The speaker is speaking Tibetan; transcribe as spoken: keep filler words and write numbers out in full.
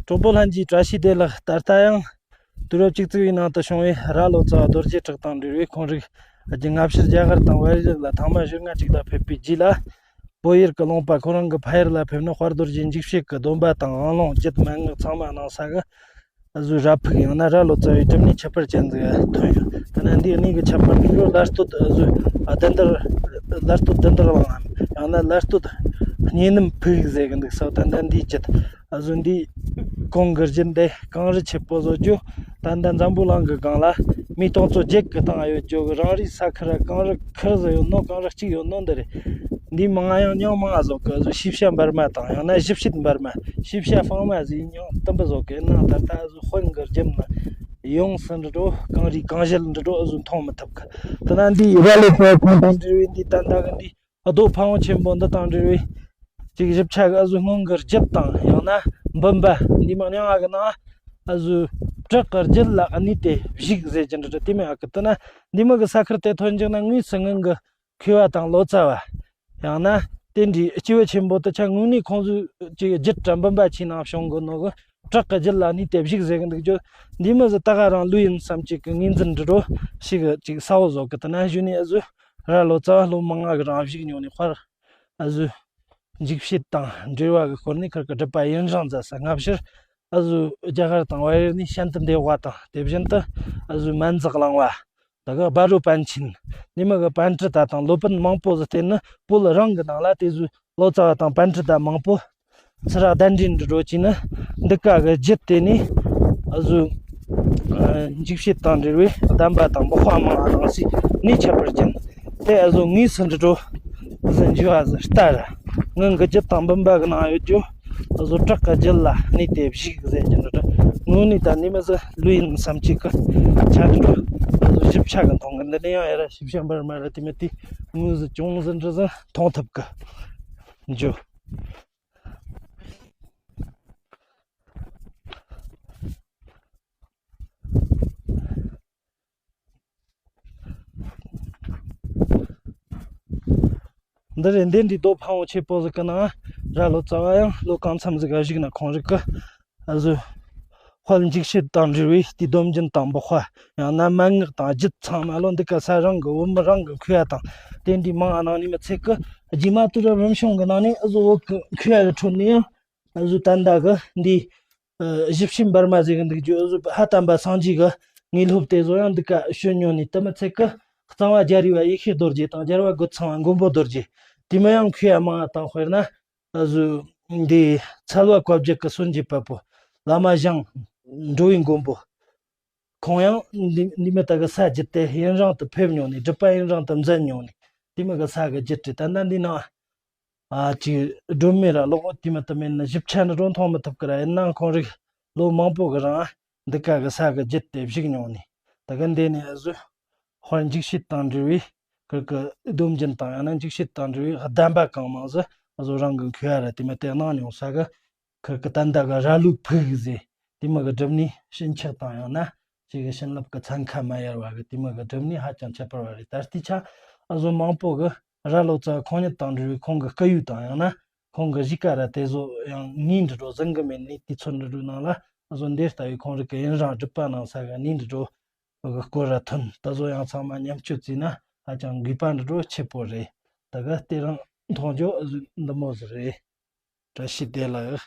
གྲོགས་པོ་ལྷན་རྒྱས་བཀྲ་ཤིས་བདེ་ལེགས། ད་ལྟ་ཡང་དུས་རབས་བཅུ་གཅིག་པའི་ནང་དུ་བྱུང་བའི་ར་ལོ་ཙཱ་བ་རྡོ་རྗེ་བྲག་དང་འབྲེལ་བའི་ཁོང་རིགས་ཀྱི་སྔ་ཕྱིར་རྒྱ་གར་དང་བལ་ཡུལ་ལ་ཐེངས་མ་ཞེ་ལྔ་ཅིག་ལ་ཕེབས་པའི་རྗེས་ལ། བོད་ཡུལ་གྱི་ལུང་པ་ཁོ་རང་གི་ཕ་ཡུལ་ལ་ཕེབས་ནས་དཔལ་རྡོ་རྗེ་འཇིགས་བྱེད་ཀྱི་སྡོམ་པ་དང་ཨང་ལོང་རྒྱུད་མན་ངག་ཚང་མ་གནང་ས་གི་ཨ་ཟུ་ར་ཕུག་ཡང་ན་ར་ལོ་ཙཱ་བའི་སྒྲུབ་གནས་ཁྱད་པར་ཅན་ཟིག་ཐོན་ཡོད། ད་ནི་འདིའི་གནས་ཀྱི་ཁྱད་པར་འདི་ལོ་ལར་སྟོད་ཨ་ཟུ་ཨ་བདུན་དར་ལར་སྟོད་བདུན་དར་གླིང་ངམ་ཡང་ན་ལར་སྟོད་གཉན་ནུབ་ཕུག་ཟེར་གི་འདུག་ས། ད་ལྟ་འདིའི་རྒྱུད་ཨ་ཟུ་འདི་གོང་གི་རྒྱུད་འདི་གངས་རི་ཆེན་པོ་བཟོ་རྒྱུ། ད་ལྟ་འཛམ་བུ་གླིང་གི་སྒང་ལ་མི་སྟོང་ཚོ་བརྒྱད་ཀྱི་སྟེང་ཡོད་རྒྱུ་གི་རང་རེའི་ས་ཁུལ་གངས་རི་ཁུལ་ཟིག་ཡོད་ནོ། གངས་རི་གཅིག་ཡོད་ནོ་འདི་རེད། འདིའི་མིང་ང་ཡང་མྱིང་མང་ང་བཟོ་གི་ཨ་ཟུ་ཤེས་བྱ་འབར་མ་དང་ཡང་ན་ཞིབ་བཤད་འབར་མ། ཤེས་བྱ་དཔངས་མ་ཟེར་མྱིང་དུམ་བུ་བཟོ་གི་ནང་ད་ལྟ་ཨ་ཟུ་དཔོན་གྱི་རྒྱུད་ནི་ཡོངས་སུ་འདྲི་འགྲོ། གངས་རིའི་གངས་ཞལ་འདྲི་འགྲོ་ཨ་ཟུ་མཐོང་མི་ཐུབ་གི། དེ་ན་འདིའི་ར་ལོ་ཙཱ་བ་ཁོང་དང་འབྲེལ་བའི་འདི་ད་ལྟ་གི་འདི་རྡོ་ཕ་བོང་ཆེན་པོ་འདི་དང་འབྲེལ་བའི་ཅིག་ཞིབ་ཆ་གི་ཨ་ཟུ་སྔོན་གྱི་རྒྱུད་དང་ཡང་ན་འབུམ་པ་འདི་མ་མྱིང་ང་གི་ནང་ཨ་ཟུ་བྲག་གི་རྒྱུད་ལ་གནས་ཏེ་བཞུགས་ཟེར་གྱི་འདྲི་འདྲི་དེ་མིང་ང་གི། དེ་ན་འདི་མི་གི་ས་ཁུལ་དེ་ཐོན་རྒྱུ་ན་དངོས་སུ་སྔོན་གྱི་མཁས་པ་དང་ལོ་ཙཱ་བ། ཡང་ན་དེ་འདྲའི་སྐྱེས་བུ་ཆེན་པོ་དེ་ཆ་དངོས་གནས་ཁོང་ཚོའི་ཅིག་རྒྱུད་དྲ་འབུམ་པ་ཆེ་ནང་བྱུང་གི་ནོ་གི་བྲག་གི་རྒྱུད་ལ་གནས་ཏེ་བཞུགས་ཟེར་གི་འདུག་རྒྱུ། འདི་མི་ཟིག་ད་ག་རང་ལོས་ཡིན་བསམ་གྱི་གི་ངོས་འཛིན་འདྲི་འགྲོ་ཞིག་གི་ཅིག་གསལ་བོ་བཟོ་གི། དེ་ན་གཞུག་ནས་ཨ་ཟུ་ར་ལོ་ཙཱ་བ་ལོ་མང་ང་གི་རིང་བཞུགས་མྱོང་ནས་དཔལ་ཨ་ཟུ་འཇིགས་བྱེད་དང་འབྲེལ་བ་གི་སྐོར་ནས་ཁིར་གི་སྒྲུབ་པ་ཡུན་རིང་མཛད་ས། སྔ་ཕྱིར་ཨ་ཟུ་རྒྱ་གར་དང་བལ་ཡུལ་ནས་ཤིན་ཏུ་འདས་པ་དང་དེ་བཞིན་དུ་ཨ་ཟུ་སྨན་རྩིས་གླིང་པ། ད་ག་སྦ་རོ་པཎ་ཆེན། འདི་མི་གི་པཎྜི་ཏ་དང་སློབ་དཔོན་མང་པོ་ཟིག་བསྟེན་ནས་བོད་རང་གི་ནང་ལ་དེ་ཟུ་ལོ་ཙཱ་བ་དང་པཎྜི་ཏ་མང་པོ་ཚུར་གདན་འདྲེན་འདྲི་འགྲོ་བྱས་ནས་འདི་ག་གི་རྒྱུད་དེ་ནས་ཨ་ཟུ་ཨ་འཇིགས་བྱེད་དང་འབྲེལ་བའི་གདམས་པ་དང་འབོགས་པ་མང་ང་གནང་སའི་གནས་ཁྱད་པར་ཅན་དེ་ཨ་ཟུ་དངོས་སུ་འདྲི་འགྲོ་ཟིན་རྒྱུ་བ་ཟིག་ལྟར། སྔོན་གྱི་རྒྱུད་དང་འབུམ་པ་གི་ནང་ཡོད་རྒྱུ། ཨ་ཟུ་བྲག་གི་རྒྱུད་ལ་གནས་ཏེ་བཞུགས་ཟེར་གྱི་འདྲི་འདྲི། དངོས་གནས་ད་ནི་མི་ཟིག་ལོས་ཡིན་བསམ་གྱི་གི་ཆ་འདྲི་འགྲོ། ཨ་ཟུ་ཞིབ་ཆ་གི་མཐོང་གི། འདི་ནི་ཡང་ཡ་ར་ཞིབ་ཆ་འབར་མ་ར་དེ་མི་དེ་དངོས་སུ་ཅུང་ཟིག་འདྲི་ཟིག་མཐོང་ཐུབ་གི་འཇུ། འདི་རེད། འདི་འདྲའི་རྡོ་ཕ་བོང་ཆེ་པོ་ཟིག་གི་ནང་ར་ལོ་ཙཱ་བ་ཡང་ལོ་གང་འཚམ་ཟིག་ག་བཞུགས་ན་ཁོང་རིགས་ཀྱི་ཨ་ཟུ་དཔལ་འཇིགས་བྱེད་དང་འབྲེལ་བའི་དེའི་སྡོམ་རྒྱུན་དང་འབོགས་པ་ཡང་ན་མན་ངག་དང་རྒྱུད་ཚང་མ་ལོ་འདི་ག་ས་རང་གི་བོད་མི་རང་གི་མཁས་པ་དང་དེ་འདྲའི་མང་ང་གནང་ནི་མི་ཚད་གི། རྗེས་མ་དུས་རབས་རིམ་བྱུང་གི་ནང་ནས་ཨ་ཟུ་བོད་གི་མཁས་པ་གི་ཁྲོད་ནས་ཡང་ཨ་ཟུ་ད་ལྟ་གི་འདི་ཨ་ཞིབ་བཤེར་འབར་མ་ཟེར་གི་འདུག་རྒྱུ། ཨ་ཟུ་ཕ་དམ་པ་སངས་རྒྱས་གི་དངོས་སློབ་དེ་ཚོ་ཡང་འདི་ག་བྱོན་མྱོང་ནི་དེ་མི་ཚད་གི། གཙང་བ་རྒྱལ་རིགས་པ་ཡེ་ཤེས་རྡོ་རྗེ་དང་རྒྱལ་བ་རྒོད་ཚང་བ་མགོན་པོ་རྡོ་རྗེ་དེ་མི་ཡང་མཁས་པ་མང་ང་དང་། དཔེར་ན་ཨ་ཟུ་འདི་ཚལ་བ་བཀའ་བརྒྱུད་ཀྱི་སངས་རྒྱས་པ་པོ་བླ་མ་ཞང་འགྲོ་བའི་མགོན་པོ། ཁོང་ཡང་འདི་འདི་མི་ད་གི་ས་རྒྱུད་དེ་ཡུན་རིང་དུ་ཕེབས་མྱོང་ནི་སྒྲུབ་པ་ཡུན་རིང་དུ་མཛད་མྱོང་ནི་དེ་མི་གི་ས་གི་རྒྱུད་དེ། ད་ལྟ་འདི་ནང་ཨ་ཅིག་སྒྲོན་མེ་ར་ལོག་དེ་མི་དུ་མེད་ན་ཞིབ་ཆ་ནི་རོ་མཐོང་མི་ཐུབ་ཀི་ར། ཡིན་ནའང་ཁོང་རིགས་ལོ་མང་པོ་གི་རིང་འདི་ག་གི་ས་གི་རྒྱུད་དེ་བཞུགས་མྱོང་ནི། ད་གི་འདི་ནས་ཨ་ཟུ་དཔལ་འཇིགས་བྱེད་དང་འབྲེལ་བའི་ཁིར་གི་སྡོམ་རྒྱུན་དང་ཡང་ན་འཇིགས་བྱེད་དང་འབྲེལ་བའི་གདམས་པ་གང་མང་ཟིག་ཨ་ཟུ་རང་གི་མཁས་པ་ར་དེ་མི་དེ་གནང་མྱོང་ས་གི། ཁིར་གི་ད་ལྟ་གི་ར་ལུག་ཕུག་ཟེར་དེ་མི་གི་སྒྲུབ་གནས་ཕྱིན་ཆད་དང་ཡང་ན་ཅིག་གི་བྱིན་རླབས་ཀྱི་ཚན་ཁ་མ་ཡལ་བ་གི་དེ་མི་གི་སྒྲུབ་གནས་ཧ་ཅང་ཁྱད་པར་བ་རེད། ད་ལྟའི་ཆ་ཨ་ཟུ་མང་པོ་གི་ར་ལོ་ཙཱ་ཁོང་ཉིད་དང་འབྲེལ་བའི་ཁོང་གི་སྐུ་ཡུལ་དང་ཡང་ན་ཁོང་གི་གཞིས་ཀ་ར་དེ་ཚོ་ཡང་ངོས་འདྲི་འགྲོ་ཟིན་གི་མེད་ནི། དུས་ཚོད་འདྲི་འགྲོའི་ནང་ལ་ཨ་ཟུ་འདི་ལྟ་བུའི་ཁོང་རིགས་གི་ཡུན་རིང་སྒྲུབ་པ་གནང་ས་གི་གནས་འདྲི་འགྲོ་གི་སྐོར་ར་ཐོན། ད་གཟོད་ཡང་ཚང་མ་མཉམ་སྤྱོད་བྱས་ན་ཧ་ཅང་དགོས་པ་འདྲི་འགྲོ་ཆེ་པོ་རེད། ད་གི་དེ་རིང་མཐོང་རྒྱུ་ཨ་ཟུ་འདི་མོ་ཟིག་རེད། བཀྲ་ཤིས་བདེ་ལེགས།